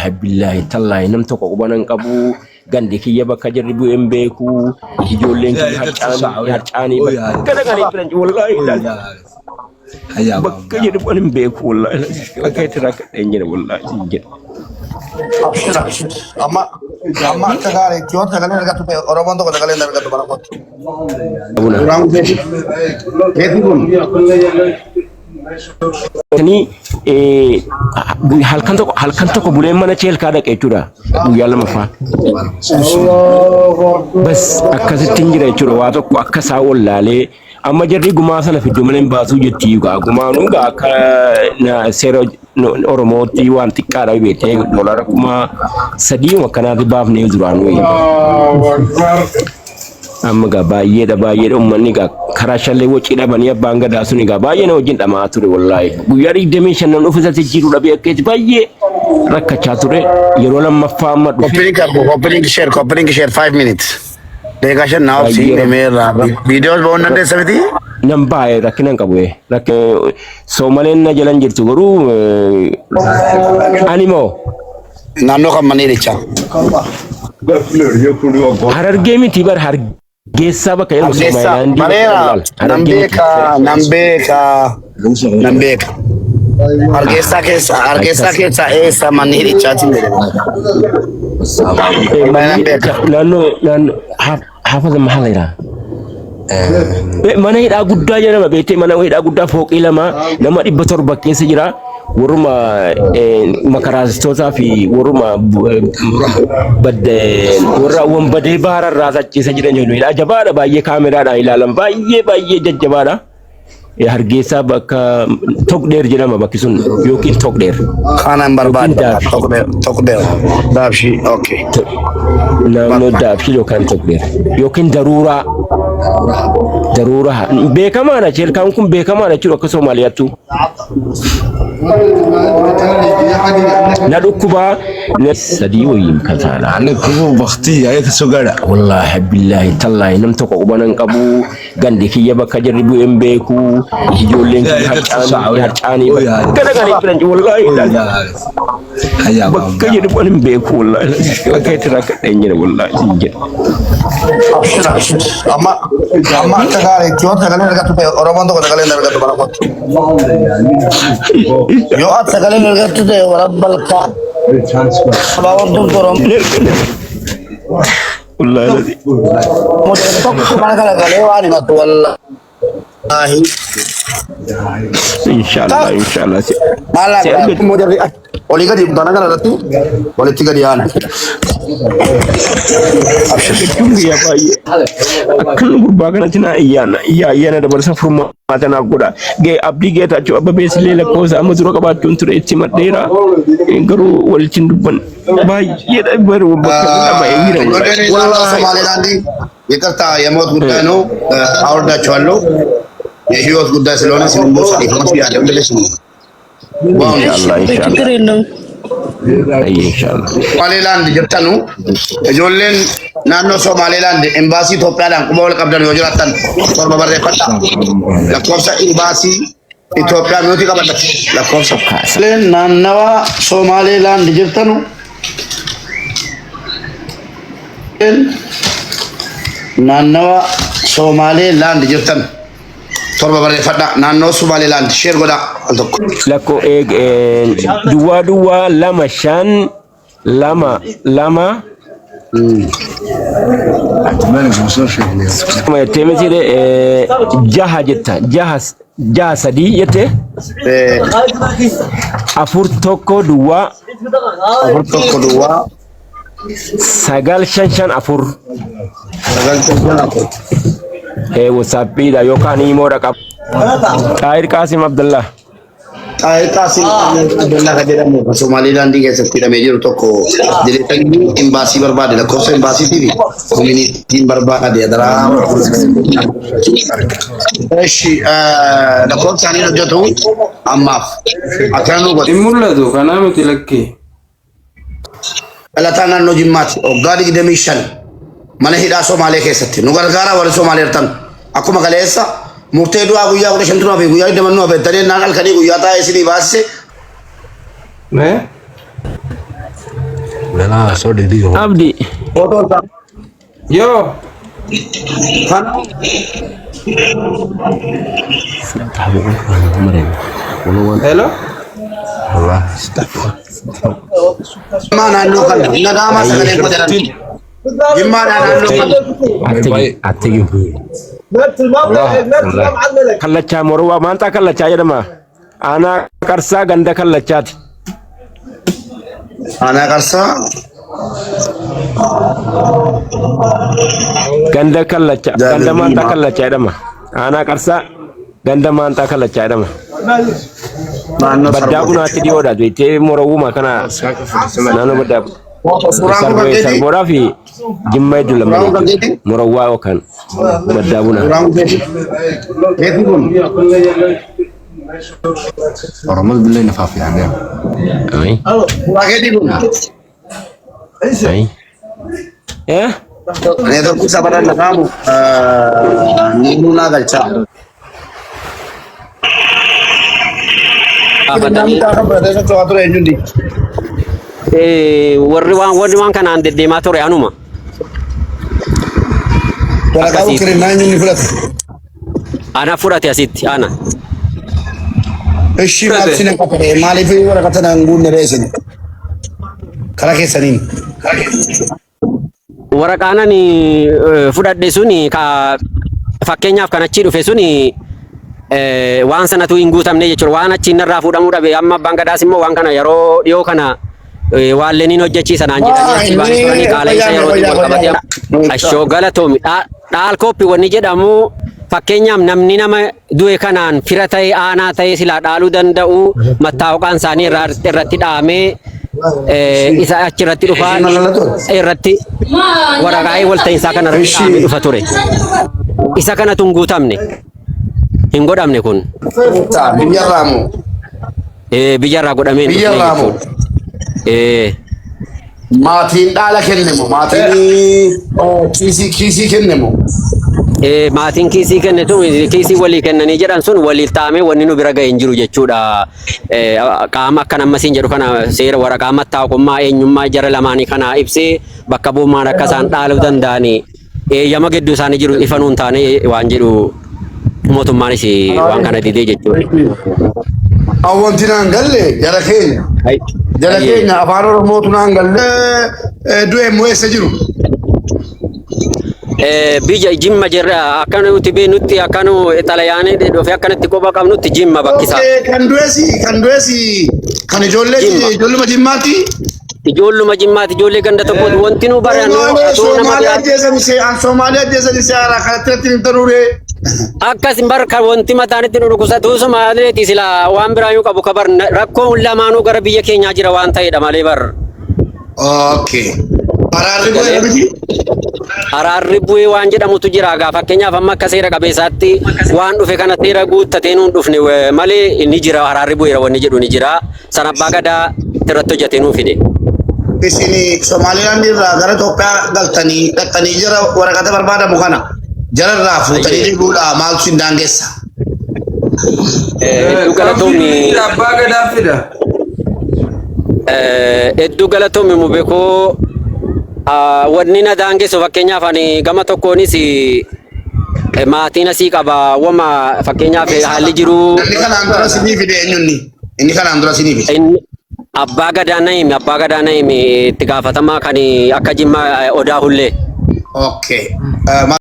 Wallaahi billaahi tallaahi nam tokko quba nan qabu. Gandi kiyya bakka jarri bu'e hin beeku. Ijoolleen kiyya harcaanii harcaanii bakka dhaqanii jiran wallaahi ilaali. Bakka jedhu bu'an hin beeku wallaahi. Akka itti rakkadheen jira wallaahi siin jedha. Abshir abshir. Amma amma akka gaariitti yoo sagalee argattu ta'e Oromoon tokko sagalee hin argattu bara kootti. Abuna. Suuraan keeti. Keeti kun. Ni halkan tokko buleen mana cheelkaa dhaqe jechuudha guyyaa lamaffaa. Bas akkasitti hin jira jechuudha waa tokko akka isaa wallaalee amma jarri gumaa sana fidduu mana hin baasuu jetti gaa gumaanuu gaa akka seera Oromootti waan xiqqaadha beektee doolaara 3000 akkanaatti baafnee duraanuu. Amma gaa baay'eedha baay'eedha uummanni gaa karaa shallee wacii dhabanii abbaan gadaa sun gaa baay'ee na wajjin dhamaa ture wallaahi. Guyyaa 25 nan dhufe isatti jiru dhabee akkeetti baay'ee rakkachaa ture yeroo lammaffaa amma dhufe. Copy link argu, copy link share, copy link share 5 minutes. Daqiiqaa 5 naa obsi memeerraa. Viidiyoos ba'uun dandeessa miti? Nan baay'ee rakkina hin qabu. Soomaleen na jalan jirtu garuu ani moo Naannoo kan manii dichaa. Harargee miti bar Hargeessaa bakka jedhamu Hargeysa Somaalilaandii bakka bareera jedhamu laal. Nan Harargee miti. beeka nan beeka nan beeka. Hargeysaa keessa Hargeysaa keessa eessa manni hidhichaatiin jedhama. Nan beeka. Naannoo naannoo hafaza maal jedhaa? Mana hidhaa guddaa jedhama beektee mana hidhaa guddaa fooqii lama nama 700 keessa jira. Warruma makaraastootaa fi warruma warra wanbadee baararraa achiisa jiran jedhu hidhaa jabaadha baay'ee kaameraadhaan ilaalan baay'ee baay'ee jajjabaadha. Hargeysaa bakka Togdheer jedhama bakki sun yookiin Togdheer. Kanan barbaada. Yookiin Daabshii. Togdheer Togdheer Daabshii okay. Naannoo Daabshii yookaan Togdheer yookiin Daruuraa. Daruuraa beekamaadha jeelkaan kun beekamaadha jechuudha akka Somaaliyaattu. Na dhukkubaa na sadii wayiin kataadha. Anigu bakti ayaka soo gaadha. Wallaahi billaahi tallaahi nam tokko quba nan qabu. Gandi kiyya bakka jarri bu'e hin beeku. Ijoolleen kiyya harcaanii harcaanii bakka dhaqanii jiran wallaahi bakka jedhu bu'an hin beeku wallaahi akka itti rakkadheen jira wallaahi siin jedha. Abshir abshir. Amma amma akka gaariitti yoo sagalee argattu ta'e Oromoon tokko sagalee hin argattu bara kootti. Yoo ati sagalee hin argattu ta'e warabbal kaa. Abaawwan tun Oromoo Wallaahi. Tokko mana kana galee waan himatu wallaahi. Inshallah inshallah. Maal immoo jarri olii gadi mana kana irratti walitti gadi yaana. Abshir. Jechuun guyyaa baay'ee akkan gurbaa kanatti naa iyyaana iyyaa iyyaana dabarsa furmaata naaf godha. Gee Abdii Geetaachoo Abbabees illee lakkoofsa amma dura qabaachuun ture itti madheera garuu walitti hin dubbanne. Baay'ee garuu bakka dhama'ee jira Ijoolleen naannoo wallaahi. Somaalilaandii ይቅርታ የሞት ጉዳይ ነው አወርዳቸዋለሁ። የህይወት ጉዳይ ስለሆነ ስንሞት ያለ ብለሽ ነው። Inshallah inshallah. ችግር የለውም። Inshallah. Somaalilaand jirtanu ijoolleen naannoo Somaalilaand embaasii Itoophiyaadhaan quba wal qabdan yoo jiraattan 7 barreeffadha. Lakkoofsa embaasii Itoophiyaa nuti qabadha lakkoofsa. Ijoolleen naannawa Somaalilaand jirtanu naannawa Somaalilaand jirtan 7 barreeffadha. Naannoo Somaalilaand share godhaa al tokko. Lakkoo eeg 0022522 jettee miti jaha jetta jaha jaha sadii jette 410 410 9554 954. WhatsAppiidha yookaan imoodha qaba. Xaahir Qaasim Abdullah. Xaahir Qaasim Abdullah kan jedhamu kan Somaalilaandii keessatti hidhamee jiru tokko direetanii imbaasii barbaade lakkoofsa imbaasiitii fi koominitiin barbaade adaraa. Eshi lakkoofsa isaanii hojjetu ammaaf akkana nu godhe. Hin mul'atu kanaa miti lakkee. Dhalataa naannoo Jimmaati waggaa 25 mana hidhaa Somaalee keessatti nu gargaara warri Somaalee jirtan akkuma kaleessa murtee du'aa guyyaa 15 turaa fi guyyaa 20 nu hafettanii naan halkanii guyyaa taa'ee isinii baasise. Mee? Meelaha soo dhigdhigi. Abdi. Footoo isaa. Yoo. Kana Hello. Wallahi Jimmaa naannoo kana. Nagaamaa sagalee koo jedhan. Jimmaa naannoo kana. Attigi. Kallachaa morwaa maanxaa kallachaa jedhama. Aanaa qarsaa ganda kallachaati. Aanaa qarsaa. Ganda kallacha ganda maanxaa kallachaa jedhama. Aanaa qarsaa ganda maanxaa kallachaa jedhama. Naannoo Baddaa Sarboo bunaatti dhiyoodha. Beektee morowwuma kana naannoo baddaa Suuraan kun kan keeti? sarboodhaa fi jimma hedduu lama Suuraan kun kan jechuudha. keeti? Morowwaa yookaan baddaa bunaa. Suuraan kun keeti? Keeti kun? Oromadu billahi nafaa fiican. Ay. Suuraa keeti kun? Ay. Eh? Neetworkii safara lafaamu nuunaa galchaa. Gaafatanii Namni socho'aa ture eenyundi? Warri waan kanaan deddeemaa ture anuma. Waraqaa Akkasiiti. ukirinnaa eenyundi fudhate? Ana fudhate asitti ana. Ishii maal isin qaqqabe? Maaliif waraqaa sana hin guunne ree isin? Karaa keessaniin. Waraqaan ani fudhadhe suni ka fakkeenyaaf kan achii dhufe suni waan sanatu hin guutamne jechuudha. Waan achi narraa fuudhamuu dhabe amma abbaan gadaas immoo waan kana yeroo dhiyoo kana waan leniin hojjechiisa naan jedhanii achii baanii turanii qaala isa yerootiin wal qabatee ashoo galatoomi dhaal kooppi wanni jedhamu fakkeenyaaf namni nama du'e kanaan fira ta'e aanaa ta'e silaa dhaaluu danda'u mattaawaqaan isaanii irratti dhahamee isa achirratti dhufaa irratti waraqaa walta'iinsaa kana irratti dhahamee dhufa ture. Isa kanatu hin guutamne. Hin godhamne kun. Biyyarraa moo? Biyyarraa godhamee hin dhufne Biyyarraa moo? jechuudha. Eh, Maatiin dhaala kenne moo? Maatiin kiisii kiisii kenne moo? Maatiin kiisii kenne tun kiisii walii kennanii jedhan sun waliif taa'amee wanni nu bira ga'e hin jiru jechuudha. Qaama akkan ammasiin jedhu kana seera waraqaa mattaa'ummaa eenyummaa jara lamaanii kana ibsee bakka bu'ummaan akka isaan dhaaluu danda'anii eeyyama gidduu isaanii jiru ifa nuun taane waan jedhu mootummaanis waan kana didee jechuudha. Wanti naan galle jara keenya. Jara keenya afaan Oromootu naan galle du'e immoo eessa jiru? Biyya Jimma jirra akka nuti beeknutti akka nu xalayaanii dhufee akkanatti quba qabnutti Jimma bakkisaa. Kan du'esi kan du'esi kan ijoollee ijoolluma Jimmaati. Ijoolluma Jimmaati ijoollee ganda tokkooti wanti nu barannu Somaalee atoo nama Somaalee biraa ajjeesani se'an Somaalee ajjeesani se'aara kanatti irratti hin tanuuree. Akkas bar kan wanti mataan itti nu dhukkubsatu Somaaleeti silaa waan biraa yoo qabu kabar rakkoon lamaanuu gara biyya keenyaa jira waan ta'edha malee bar. Okay. Araarri bu'eera miti? Araarri bu'ee waan jedhamutu jira egaa fakkeenyaaf amma akka seera qabeessaatti waan dhufe kana seera guuttatee nuun dhufne malee ni jira araarri bu'eera wanni jedhu ni jira san abbaa gadaa irratti hojjetee nuu fide. Isin Somaalilaand irraa gara Itoophiyaa galtanii dhaqxanii jara waraqata barbaadamu kana jara irraa fuutanii deebi'uudha maaltu isin daangessa? Hedduu galatoomi. Abbaa gadaa fida. Hedduu galatoomi mubekoo wanni na daangessu fakkeenyaaf ani gama tokkoonis maatiin asii qaba wama fakkeenyaaf haalli jiru. Inni kanaan dura sinii fide eenyunni? Inni kanaan dura sinii fide. Inni abbaa gadaa na himi abbaa gadaa na himi itti gaafatamaa kan akka jimmaa odaa hullee. Okay.